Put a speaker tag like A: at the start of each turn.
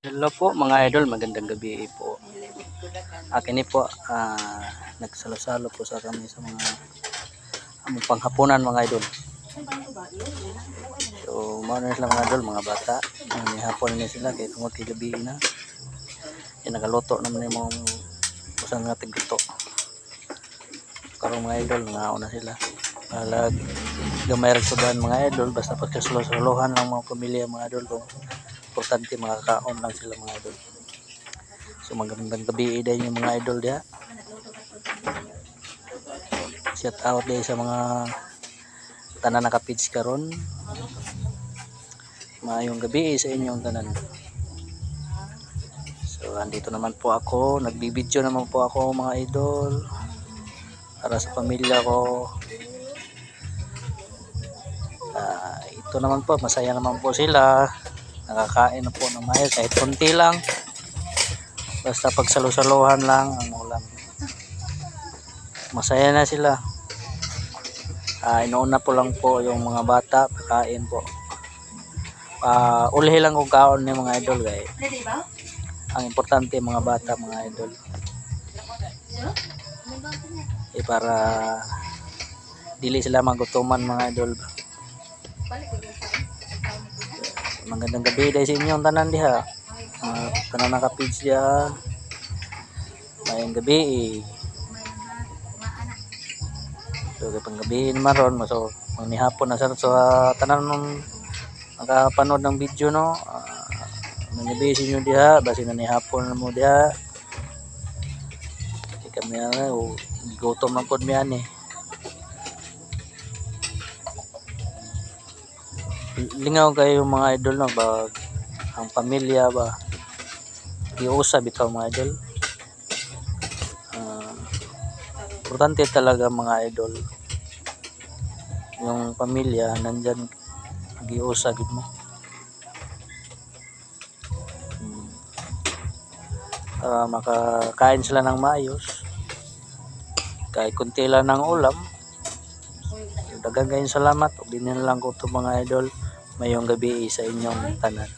A: Hello po, mga idol, magandang gabi po. Akin ni po, nagsalo-salo po sa kami sa mga among panghapunan, mga idol. So, mao na sila, mga idol, mga bata. Ang hapon ni sila kay tungod kay gabi na. Kaya nagaluto naman yung mga usa nga tigluto. Karon, mga idol, nangaon na sila. Balag gamay ra sudan, mga idol, basta pagkasalo-saluhan lang mga pamilya, mga idol, kung importante makakaon lang sila, mga idol. So magandang gabi din yung mga idol diha. Shout out din sa mga tanan naka-page karon. Maayong gabi sa inyong tanan. So andito naman po ako, nagbibideo naman po ako, mga idol, para sa pamilya ko. Ito naman po, masaya naman po sila. Nakakain na po ng maayos kahit konti lang. Basta pagsalu-saluhan lang ang ulam. Masaya na sila. Inuuna po lang po yung mga bata, pakain po. Ulhi lang kung kaon ni, mga idol, kay. Ang importante mga bata, mga idol. Eh, para dili sila magutuman, mga idol. Magandang gabi dahil sa inyong tanan diha. Tanan naka-page diha. Maayong gabi eh. So kay panggabi naman ron, so manihapon na sa so, tanan nung nakapanood ng video, no. Maayong gabi sa inyo diha, basin na nihapon na mo diha. Kay kami o gutom lang pod mi ani. Lingaw kayo, mga idol, no, bag ang pamilya ba giusa bitaw, mga idol. Importante talaga, mga idol, yung pamilya nandyan, giusa gid mo. Para makakain sila ng maayos kahit kunti lang ng ulam. Daghang kayong salamat ug dinhi na lang ko to, mga idol. Mayong gabi sa inyong tanan.